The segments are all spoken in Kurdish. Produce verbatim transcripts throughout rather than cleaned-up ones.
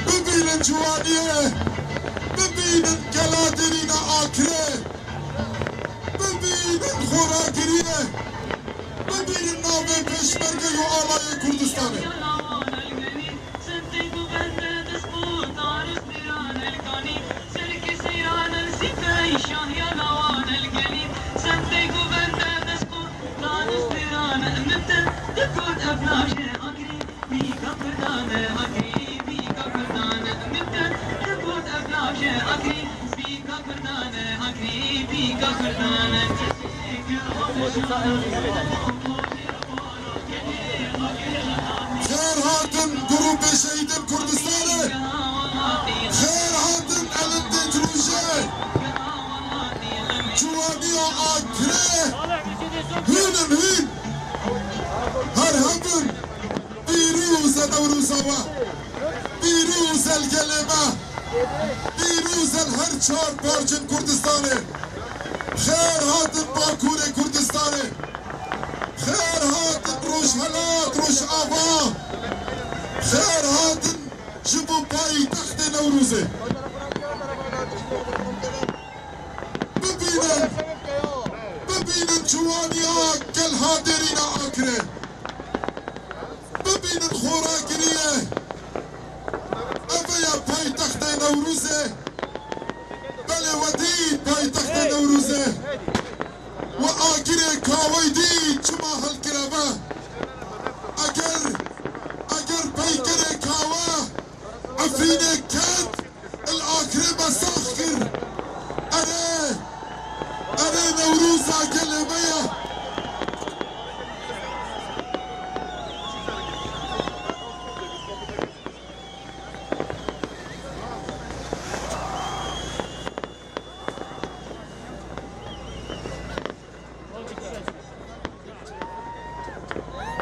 Bibînin ciwaniyê, bibînin gela dêrîna Akrê, bibînin xoragiriyê, bibînin navê pêşmerge û alayê Kurdistanê. Xêr hatin grûpê şehîdên Kurdistanê. Xêr hatin elindên rojê. Ciwaniya Akrê. Hûn in hûn. Her hebin. Pîroz e Newroza we. Pîroz e li gelê me. Pîroz e li her çar parçên Kurdistanê. Xêr hatin Bakurê Kurdistanê. Xêr hatin Rojhelat, Rojava. Xêr hatin ji bo paytextê Newrozê. Bibînin, bibînin ciwaniya gel ha dêrîna Akrê. Bibînin xoragiriyê. Ev e ya paytextê Newrozê. Belê we dît paytextê Newrozê. We agirê Kaweyî dît çima hilkireve. Eger, eger peykerê Kawe Efrînê ket, li Akrê me sax kir. Erê, erê Newroza gelê me ye.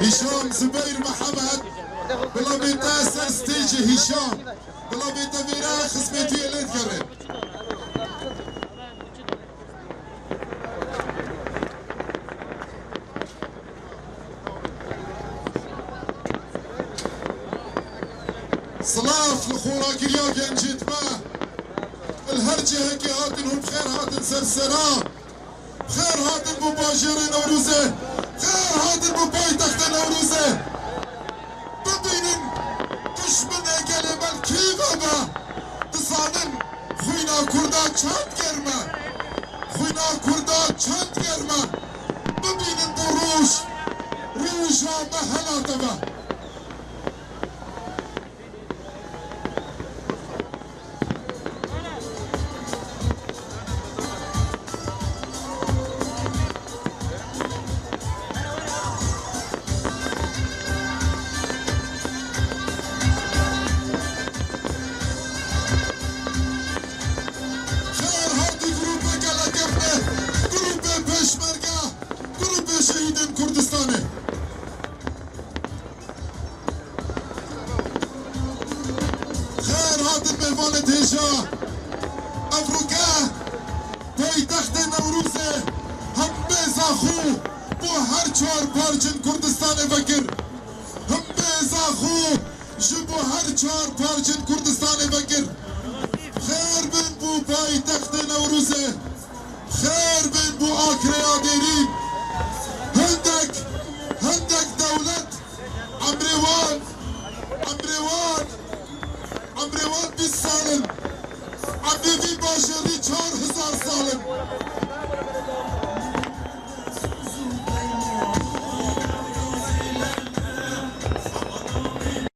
Hîşam Zubeyr Mihemed, bila bête ser stêjê Hîşam, bila bête vêre xizmetiyê lê digere. Silav li xoragiriya gencêt me. Li her cihekê hatin hûn bi xêr hatin ser sera. Xêr hatin bo bajêrê Newrozê. Xêr hatin bo paytextê Newrozê. Bibînin, dişminê gelê me li kî ve be. Dizanin xwîna Kurda çend germ e. Xwîna Kurda çend germ e. Bibînin bo roj. Roja me helate ve. Xêr hatî grûpê gelekefne, grûpê pêşmerge, grûpê şehîdên Kurdistanê. Xêr hatin mêvanê hêja. Evroke paytextê Newrozê hembêza xwe bo her çar parçên Kurdistanê vekir. Hembêza xwe ji bo her çar parçên Kurdistanê vekir. Xêr bin bo paytextê Newrozê. Xêr bin bo Akrê ya dêrîn. Hindek, hindek dewlet emrê wan, emrê wan, emrê wan bîst sal in. Emrê vî bajêrî çar hezar sal in.